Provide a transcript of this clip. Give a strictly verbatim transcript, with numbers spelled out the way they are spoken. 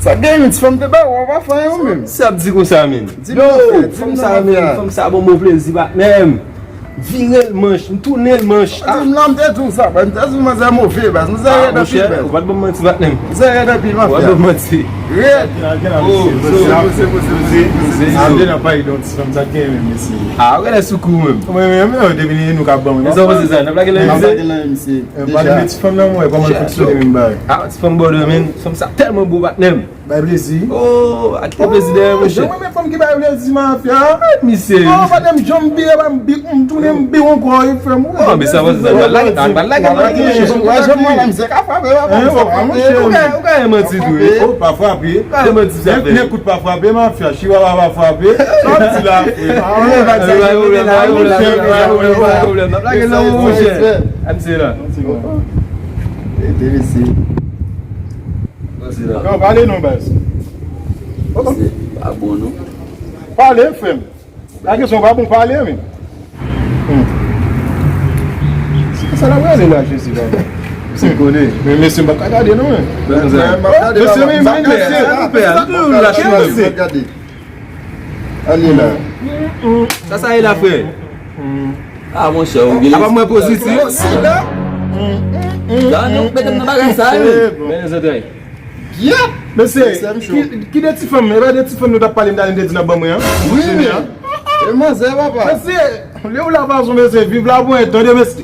Sa gen yon ti fanm te ba ou, ou pa fè anyen ou menm. Sa ap di konsa, men. Di yo, mafya, di fanm sa, men, mafya. Fanm sa bon bon plezi, patnè m. Vire l manch, m tounen l manch. Di m la, m te di w sa, baz, m te di w manzè move, baz, manzè rèd anpil, baz. Ou pa t ban m manti, patnè m. Manzè rèd anpil, mafya. Ou pa t ban m manti. Rèd. Gen la, gen la, mesye. Mesye, mesye, mesye, mesye. Ap de nan pale de yon ti fanm, sa t gen menm, mesye. Ah, ou genlè sou kou menm. Mwen menm, non, depi nou ka ban mwen. Sa w panse sa? N ap lage nan misye? N ap lage nan misye. Pale de ti fanm nan, mwen, kòman l fonksyone menm, bagay. Ah, ti fanm bòdò, men, fanm sa tèlman bo, patnè m. Bay plezi. Oh, ak te plezi dèyè, monchè. Mwen, men fanm ki bay plezi, mafya. Misye. Oh, patnè m, jan m vire, ba m bi, m tounen, m bi ankò, e frè m. Oh, men sa, sa, sa, lage, lage, lage, monchè. Ou ka, ou ka manti tou, wi. Oh, pa frape. Ou ka manti, sa fè. Nèg kout pa frape, mafya. Chihuahua pa frape. Sa w ap di la, frè. Ah, pa gen pwoblèm, pa gen pwoblèm, pa gen pwoblèm. N ap lage nan ou, monchè. Ann se la. Rete mesye. Ann se la. Non, pale non, baz. Se pa bon, non. Pale, frè m. La kesyon pa bon, pale, men. Hmm. Se sa l ap rele la, Jezi, papa. Se konnen. Men mesye, m pa ka gade, non, men. Mesye, men, men, mesye. Kiyès se? Ale la. Sa, sa ye la, frè? Ah, monchè, ou gen... Apa mwen pozitif? Sa nou mete m nan bagay sa, wi. Men zantray. Mesye, ki, ki de ti fanm? E pa de ti fanm nou t ap pale, m ta di n te di nan ban mwen an. Wi, men. E manzè, papa. Mesye, lè ou la fason, mesye, viv la pou en tan de, mesye.